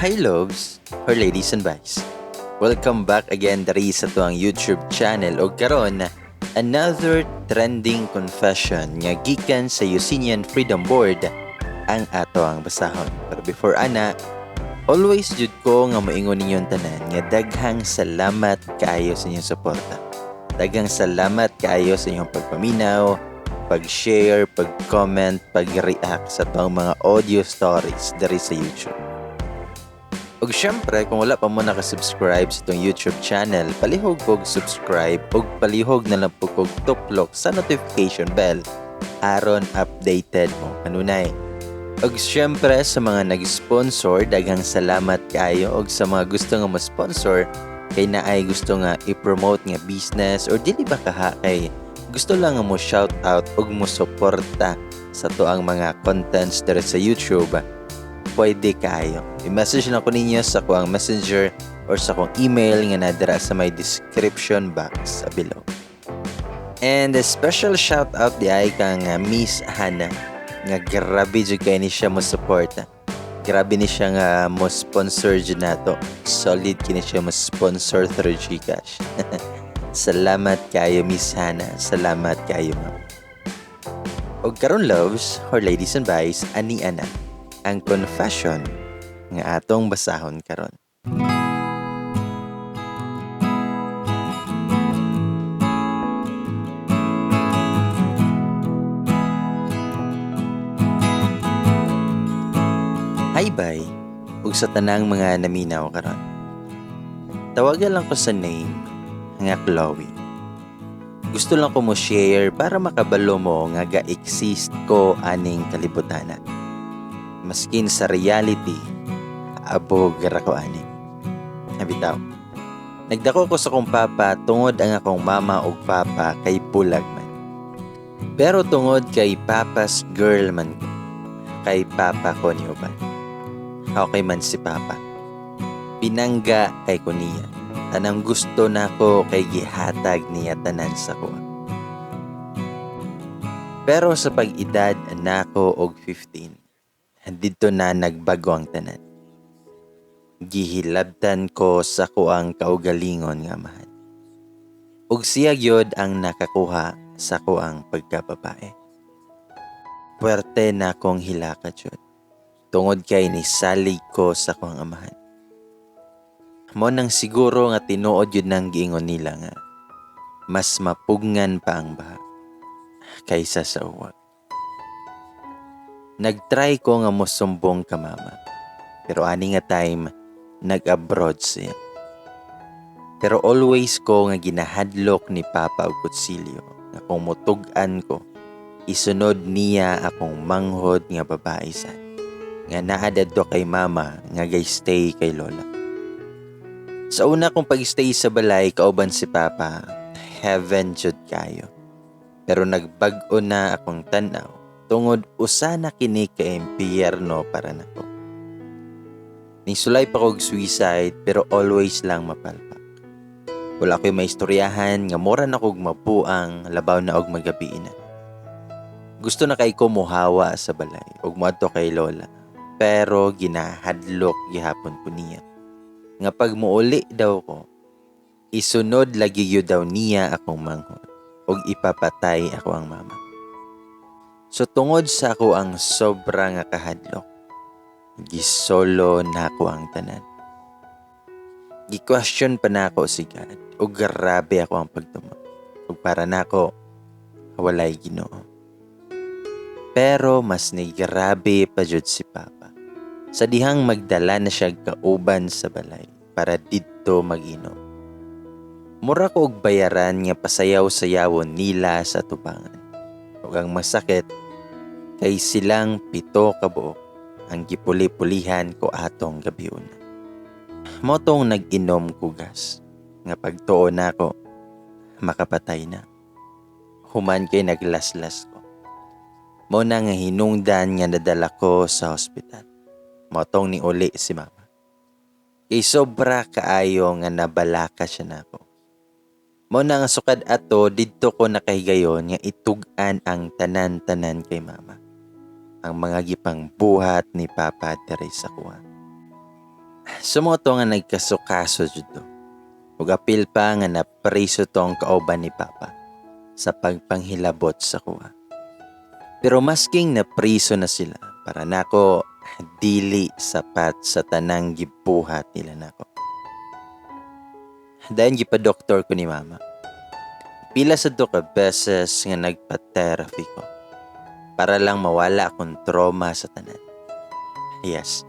Hi loves, or ladies and boys. Welcome back again diri sa tuang YouTube channel og karon another trending confession nga gikan sa Eugenian Freedom Board ang ato ang basahon. Pero before ana, always jud ko nga moingon ninyong tanan nga daghang salamat kaayo sa inyong suporta. Daghang salamat kaayo sa inyong pagpaminaw, pag-share, pag-comment, pag-react sa tuang mga audio stories diri sa YouTube. Ug syempre, kung wala pa mo naka-subscribe sa itong YouTube channel, palihog kog subscribe ug palihog na lang po kog tuplok sa notification bell aron updated mo kanunay. Ug syempre sa mga nag-sponsor, daghang salamat kaayo, ug sa mga gusto nga mo-sponsor kay naay gusto nga i-promote nga business or dili ba kaha kay gusto lang nga mo shout out ug mo suporta sa tuang mga contents diri sa YouTube, pwede kaayo. I-message lang ko ninyo sa kuang messenger or sa akong email nga nadira sa may description box sa below. And a special shout out di ay kang Miss Hannah nga grabe jud kay ni siya mo support. Grabe ni siya nga mo sponsor jud nato. Solid kini siya mo sponsor through GCash. Salamat kayo, Miss Hannah. Salamat kayo, ma'am. Og karon loves or ladies and boys, ani ana ang confession nga atong basahon karon. Hi bye, ug sa tanang mga naminaw karon. Tawagan lang ko sa name nga Chloe. Gusto lang ko mo share para makabalo mo nga ga-exist ko aning kalibutana. Maskin sa reality, abog ra ko ani. Habitaw. Nagdako ko sa akong papa tungod ang akong mama ug papa kay bulag man. Pero tungod kay papa's girl man ko, kay papa ko ni uban. Okay man si papa. Pinangga kay ko niya. Tanang gusto nako kay gihatag niya tanan sa kuha. Pero sa pag-edad nako og 15, didto na nagbago ang tanan. Gihilabtan ko sa kuang kaugalingon nga amahan. Ug siya gyud ang nakakuha sa kuang pagkababae. Puwerte na akong hilaka jud. Tungod kay nisalig ko sa kuang amahan. Mo nang siguro nga tinuod yun nang giingon nila nga mas mapugngan pa ang baha kaysa sa uwag. Nagtry ko nga mosumbong ka mama. Pero ani nga time, nag-abroad siya. Pero always ko nga ginahadlok ni Papa og kutsilyo nga kung mutug-an ko, isunod niya akong manghod nga babae sa nga naa dadto kay mama nga gay-stay kay lola. Sa una kong pag-stay sa balay kauban si Papa, heaven jud kayo. Pero nagbag-o na akong tan-aw tungod usa na kini ka impyerno para nako. Nisulay pa kog suicide pero always lang mapalpak. Wala ko'y maistoryahan nga mura na kog mabuang labaw na og magabi na. Gusto na kay ko mohawa sa balay og moadto kay lola pero ginahadlok gihapon ko niya. Nga pag muuli daw ko, isunod lagi gyud daw niya akong manghod og ipapatay ako ang mama. So tungod sa ako ang sobra nga kahadlok, gisolo na ako ang tanan. Gi-question pa nako si God ug grabe ako ang pagtumo. Ug para nako walay Ginoo. Pero mas ni grabe pa jud si Papa. Sa dihang magdala na siya kauban sa balay para didto mag-inom. Mura ko og bayaran nga pasayaw-sayawon nila sa tubangan. Ug ang masakit kay silang 7 ka buok ang gipuli-pulihan ko atong gabiuna. Motong nag-inom ko gas nga pagtuo nako makapatay na. Human kay naglaslas ko. Mo na nga hinungdan nga nadala ko sa ospital. Motong ni uli si mama. Kay sobra kaayo nga nabalaka siya nako. Mo na nga sukad ato didto ko nakahigayon nga itug-an ang tanan-tanan kay mama. Ang mga gipang buhat ni Papa diri sa kuha. Sa mao to nga nagkaso-kaso jud to. Ug apil pa nga napriso tong kauban ni Papa sa pagpanghilabot sa kuha. Pero masking napriso na sila, para nako dili sapat sa tanang gibuhat nila nako. Dayon gipa-doktor ko ni Mama. Pila sa do ka beses nga nagpa-therapy ko para lang mawala akong trauma sa tanan. Yes,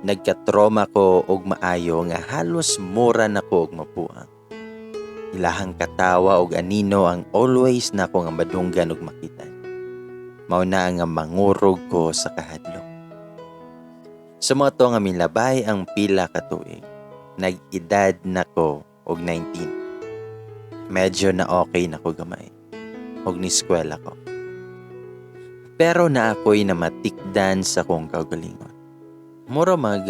nagka-trauma ko og maayo nga halos mura na ko og mabuang. Ilahang katawa og anino ang always nako nga madunggan og makita. Mao na nga mangurog ko sa kahadlok. Sa mao to nga milabay ang pila ka tuig, nag-edad na ko og 19. Medyo na okay na ko gamay og ni-eskwela ko. Pero naa ko'y namatikdan sa kong kaugalingon. Mura mag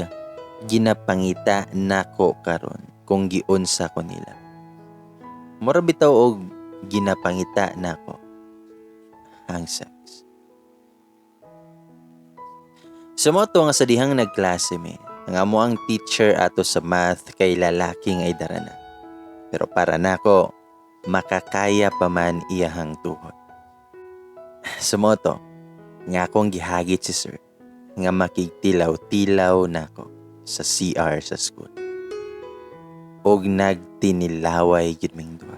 ginapangita nako karon kung giunsa ko nila. Mura bitaw og ginapangita nako ang sex. Sa mao to nga sa dihang nagklase mi, ang amo ang teacher ato sa math kay lalaki nga idara na. Pero para nako, makakaya pa man iyahang tuhod. Sa mao to nga akong gihagit si sir nga makigtilaw-tilaw nako sa CR sa school. Og nagtinilaway gid ming duha.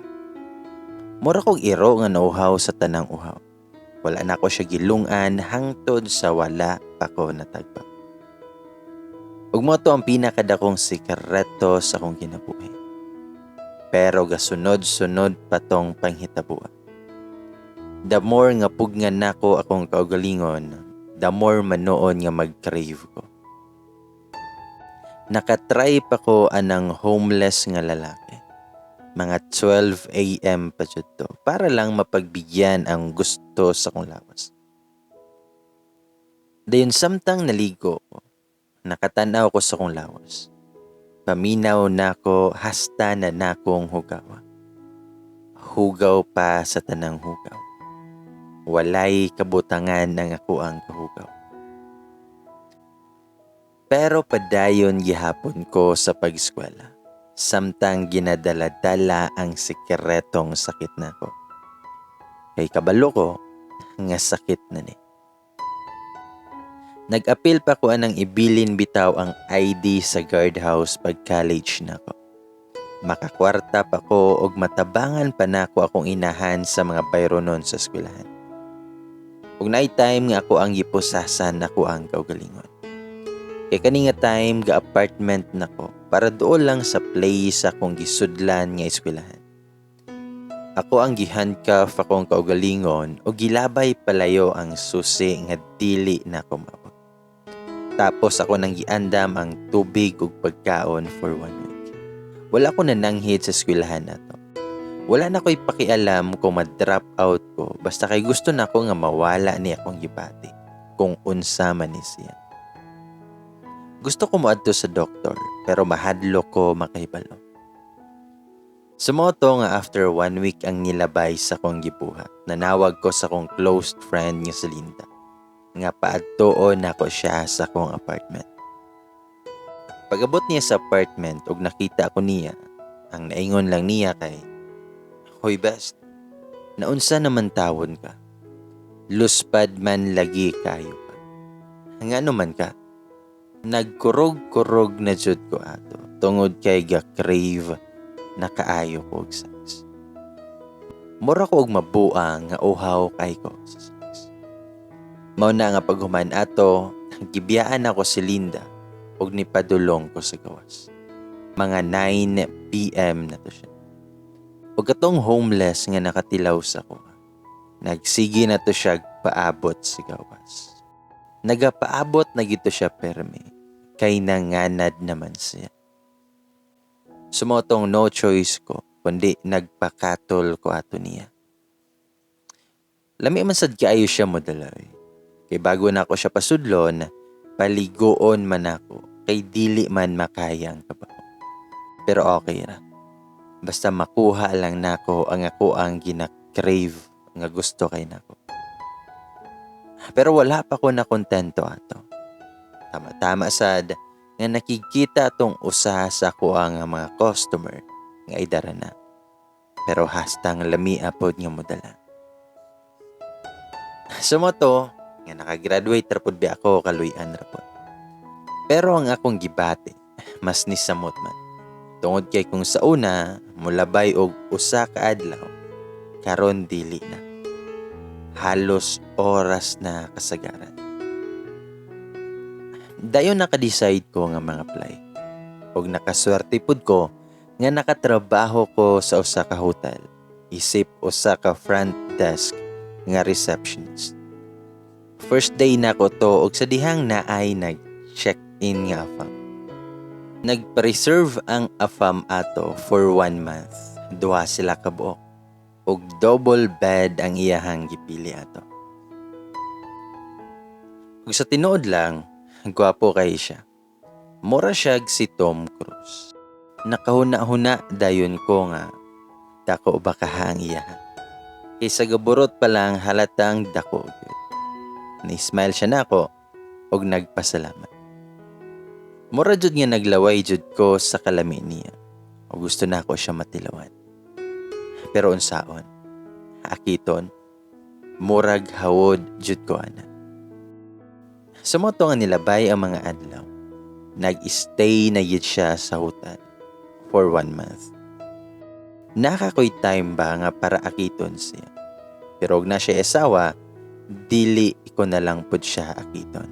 Mura kog iro nga nauhaw sa tanang uhaw. Wala na ko siya gilungan hangtod sa wala pa ko natagba. Ug mao to ang pinakadakong sikreto sa akong kinabuhi. Pero gasunod-sunod pa tong panghitabuan. The more nga pugnan nako akong kaugalingon, the more manuon nga mag-crave ko. Nakatry pa ko anang homeless nga lalaki. Mga 12 a.m. pa jud to para lang mapagbigyan ang gusto sa akong lawas. Dayon samtang naligo ko, nakatanaw ko sa akong lawas. Paminaw nako hasta na nakong hugawa. Hugaw pa sa tanang hugaw. Walay kabutangan ang ako ang kahugaw. Pero padayon gihapon ko sa pag-eskwela. Samtang ginadala-dala ang sekretong sakit nako. Kay kabalo ko nga sakit na ni. Nag-apil pa ko anang ibilin bitaw ang ID sa guardhouse pag college nako. Makakwarta pa ko og matabangan pa nako akong inahan sa mga bayronon sa eskwelahan. Ug naay time nga ako ang gipusasan ako ang kaugalingon. Kay kani nga time ga apartment nako para dool lang sa place akong gisudlan nga eskwelahan. Ako ang gihandcuff akong kaugalingon ug gilabay palayo ang susi nga dili na ko maabot. Tapos ako nang giandam ang tubig ug pagkaon for 1 week. Wala ko nananghid sa eskwelahan nato. Wala na ko'y pakialam kung ma-drop out ko basta kay gusto na ko nga mawala ni akong gibati kung unsa man ni siya. Gusto ko moadto sa doktor pero mahadlok ko makahibalo. Sa mao to nga after 1 week ang nilabay sa akong gibuhat, nanawag ko sa akong close friend nga si Linda nga paadtuon nako siya sa akong apartment. Pag-abot niya sa apartment ug nakita ako niya, ang naingon lang niya kay, "Hoy best, naunsa naman tawon ka? Luspad man lagi kayo ka. Ngano man ka?" Nagkurog-kurog na jud ko ato tungod kay ga-crave na kaayo ko og sex. Mura ko og mabuang nga uhaw kay ko sa sex. Mao na nga paghuman ato, gibiyaan ako si Linda ug nipadulong ko sa gawas. Mga 9 p.m. na to siya. Ug katong homeless nga nakatilaw sa ko, nagsige na to siya paabot sa gawas. Nagapaabot na gito siya perme, kay nanganad naman siya. Sa mao tong no choice ko, kundi nagpakatol ko ato niya. Lami man sad kaayo siya modalay. Kay bago na ako siya pasudlon, paliguon man ako, kay dili man makaya ang kabaho. Pero okay ra. Basta makuha lang nako ang ako ang gina-crave nga gusto kay nako. Pero wala pa ko na kontento ato. Tama-tama sad, Nga nakikita tong usa sa akoa nga mga customer nga idara na. Pero hastang lamia pod nga modala. Sa mao to, nga nakagraduate ra pod bi ako, kaluy-an ra pod. Pero ang akong gibati, mas nisamot man. Tungod kay kung sa una, mulabay og usa ka adlaw, karon dili na. Halos oras na kasagaran. Dayon naka-decide ko nga mag-apply. Og nakaswerte pud ko nga nakatrabaho ko sa usa ka hotel, isip usa ka front desk nga receptionist. First day na ko to og sa dihang naay nag-check-in nga afam. Nagpa-reserve ang afam ato for one month. Duha sila kabuok. Og double bed ang iyahang gipili ato. Ug sa tinuod lang, gwapo kay siya. Mura siya si Tom Cruise. Nakahuna-huna dayon ko nga dako ba kaha ang iyaha? Kay sa gaburot pa lang, halatang dako gyud. Ni-smile siya nako og nagpasalamat. Mura jud nga naglaway jud ko sa kalami niya. O gusto na ako siya matilawan. Pero unsaon? Akiton, murag hawod jud ko ana. Sa mao to nga nilabay ang mga adlaw, nag-stay na gyud siya sa hotel for one month. Naa ko'y time ba nga para akiton siya. Pero og naa siya asawa, dili ko na lang pud siya akiton.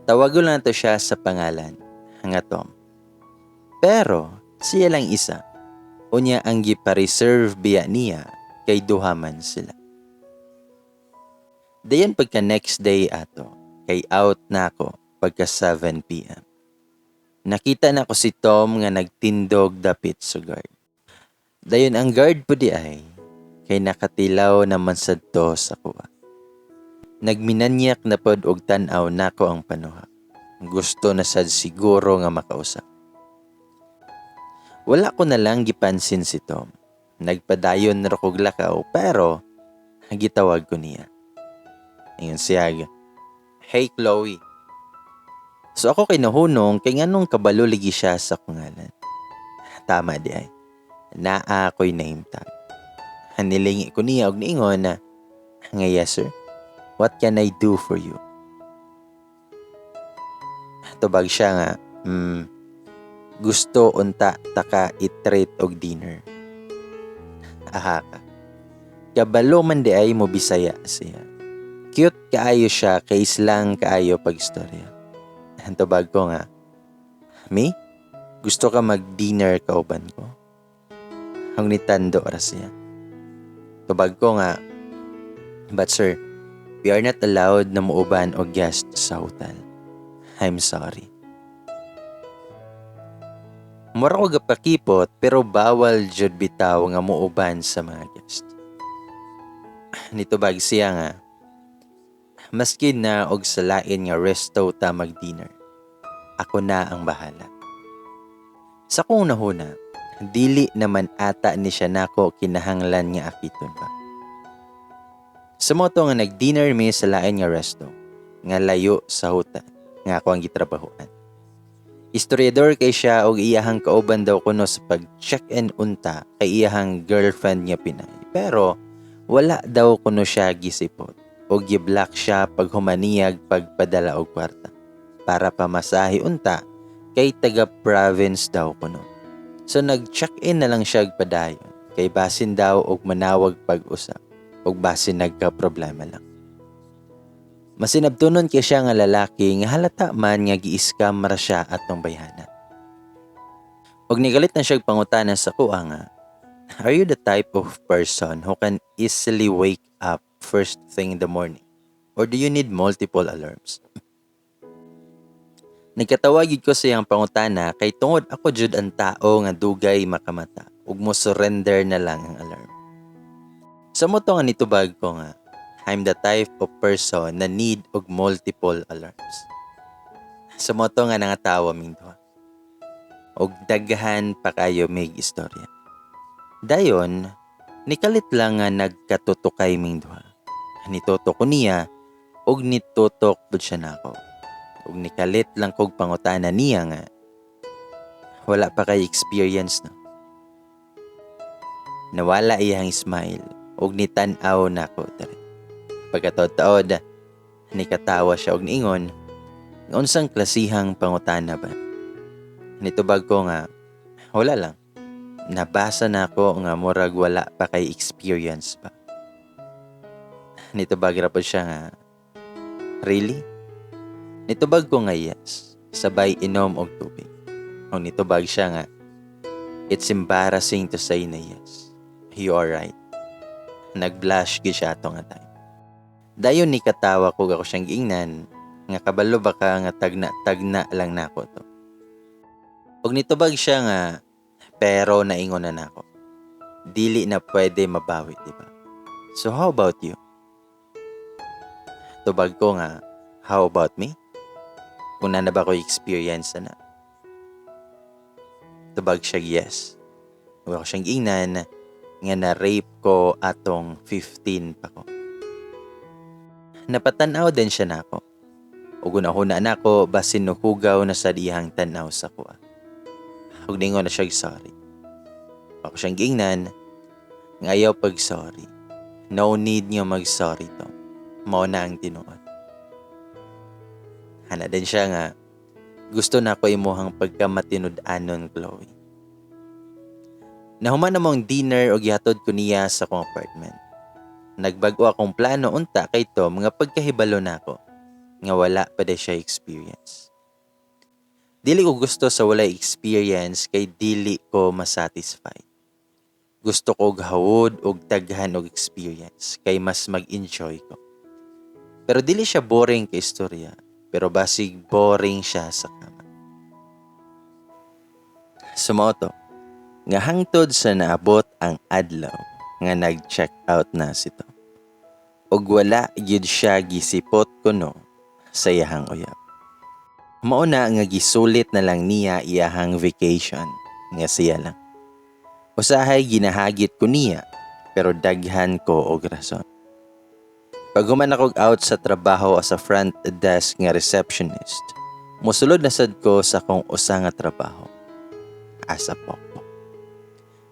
Tawagon lang to siya sa pangalan nga Tom. Pero siya lang isa. Unya ang gipa-reserve biya niya kay duha man sila. Dayon pagka next day ato, kay out na ako pagka 7 p.m. Nakita na ko si Tom nga nagtindog dapit sa guard. Dayon ang guard po diay kay nakatilaw naman sad to sa akoa. Nagminanyak na pod og tan-aw nako ang panuha. Gusto na sad siguro nga makausap. Wala ko na lang gipansin si Tom. Nagpadayon na ra kog lakaw pero gitawag ko niya. Ingon siya, "Hey, Chloe." So ako kay nahunong kay nganong kabalo lagi siya sa akong ngalan. Tama diay. Naa ko'y name tag. Nilingi ko niya og niingon na nga, "Yes, sir. What can I do for you?" Tubag siya nga, "Gusto unta taka i-treat og dinner." Aha ka. Kabalo man diay mo Bisaya siya. Cute kaayo siya kay islang kaayo pagstorya. Tubag ko nga, "Me? Gusto ka mag-dinner kauban ko?" Ang nitando ra siya. Tubag ko nga, "But sir, we are not allowed na muuban og guest sa hotel. I'm sorry." Mura ko gapakipot pero bawal jud bitaw nga muuban sa mga guest. Nitubag siya nga, "Maski na og sa lain nga resto ta mag-dinner. Ako na ang bahala." Sa akong nahuna, dili naman ata ni siya nako kinahanglan nga akiton pa. Sa mao to nga nag-dinner mi sa lain nga resto, nga layo sa hotel nga ako ang gitrabahoan. Istoryador kay siya og iyahang kauban daw kuno sa pag-check-in unta kay iyahang girlfriend nga Pinay. Pero wala daw kuno siya gisipot o gi-block siya pag humaniyag pagpadala og kwarta para pamasahe unta kay taga province daw kuno. So nag-check-in na lang siya og padayon kay basin daw og manawag pag-usap og basin nagka problema lang. Masinabtunon kay siya nga lalaki nga halata man nga gi-scam ra siya atong bayhana. Og nigalit na siya pangutana sa akoa nga, "Are you the type of person who can easily wake up first thing in the morning? Or do you need multiple alarms?" Nagkatawa gyud ko sa iyang pangutana kay tungod ako jud ang tao nga dugay makamata ug mo surrender na lang ang alarm. Sa mao to nga nitubag ko nga, "I'm the type of person na need og multiple alarms." Sa mao to nga nangatawa ming duha. Og daghan pa kayo mig istorya. Dayon, nikalit lang nga nagkatutukay ming duha. Nitutok ko niya og nitutok pud siya nako. Ug nikalit lang kog pangutana niya nga wala pa kay experience, no? Nawala iyang smile ug nitan-aw nako diri. Pagkataod-taod, nikatawa siya og niingon nga unsang klasihang pangutana ba. Nitubag ko nga wala lang. Nabasa na ako nga murag wala pa kay experience ba. Nitubag ra pod siya nga, "Really?" Nitubag ko nga yes, sabay inom og tubig. Og nitubag siya nga, "It's embarrassing to say na yes. You are right." Nag-blush gyud siya ato nga time. Dayon ni katawa ko, ako siyang giingnan nga kabalo ba ka nga tagna-tagna lang nako to. Og nitubag siya nga pero naingon na nako. Dili na pwede mabawi, di ba? So how about you? Tubag ko nga, how about me? Kung na ba ko experience na. Tubag siya, yes. Ug ako siyang giingnan nga na-rape ko atong 15 pa ko. Napatanaw din siya nako. Ug hunahuna nako basin nuhugaw na sa dihang tanaw sa kuha. Ug ningon na siya sorry. Ako siyang giingnan nga ayaw pag sorry. No need nga mag-sorry to. Mao na ang tinuod. Hana din siya nga gusto na ko imuhang pagkamatinud-anon, Chloe. Nahuman namong dinner og gihatod ko niya sa akong apartment. Nagbag-o akong plano unta kay Tom nga pagkahibalo nako nga wala pa day siya experience. Dili ko gusto sa walay experience kay dili ko masatisfy. Gusto ko og hawod og daghan og experience kay mas mag-enjoy ko. Pero dili siya boring kay istorya, pero basig boring siya sa kama. Sumao to, nga hangtod sa naabot ang adlaw nga nag-check out na si Tom. Ug wala gyud siya gisipot kuno sa iyahang uyab. Mao na nga gisulit na lang niya iyahang vacation nga siya lang. Usahay ginahagit ko niya, pero daghan ko og rason. Pag human akong out sa trabaho as a front desk nga receptionist, musulod na sad ko sa akong usa nga trabaho as a pokpok.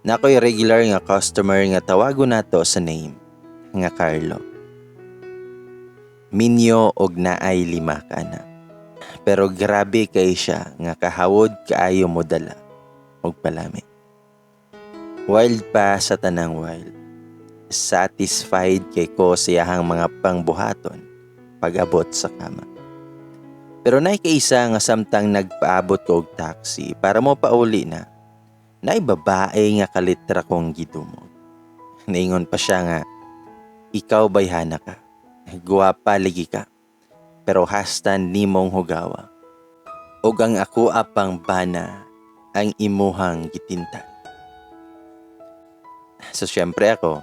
Naa ko'y regular nga customer nga tawagon nato sa name nga Carlo. Minyo og naay lima ka anak. Pero grabe kay siya nga kahawod kaayo mo dala og palami. Wild pa sa tanang wild. Satisfied kay ko sa iyahang mga pangbuhaton pag-abot sa kama. Pero naay kaisa nga samtang nagpaabot ko og taxi para mo pauli na, naay babae nga kalitra kong gidumog. Naingon pa siya nga, "Ikaw bayhana ka, guwapa lagi ka, pero hasta nimong hugawa. Og ang ako apang bana ang imuhang gitintal." So syempre ako,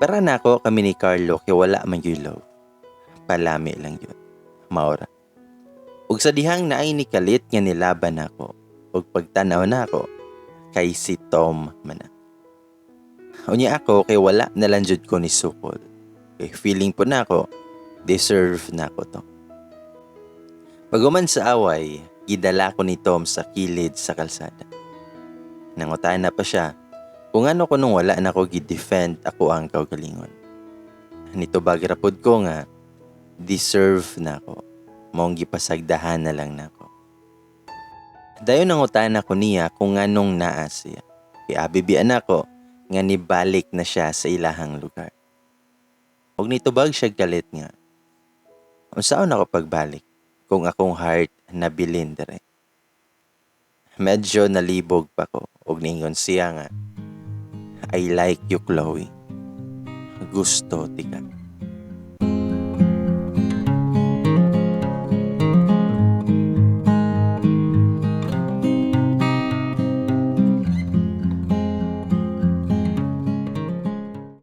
para nako kami ni Carlo kay wala man gyud love. Palami lang yun. Maora. Ug sa dihang naay ni kalit nga nilaban nako, ug pagtanaw nako kay si Tom man na. Unya ako kay wala na lang jud ko ni sukol. Kay feeling po nako, deserve nako to. Paghuman sa away, gidala ko ni Tom sa kilid sa kalsada. Nangutana pa siya kung ano ko nung wala na ko gi-defend ako ang kaugalingon. Nitubag ra pod ko nga deserve na ako. Maong gipasagdahan na lang nako. Dayon nangutana ko niya kung nganong naa siya. Kay abi biya nako nga nibalik na siya sa ilahang lugar. Og nitubag siya galit nga, unsaon ako pagbalik kung akong heart nabilin dire? Medyo nalibog pa ko og ningon siya nga, "I like you, Chloe. Gusto tika."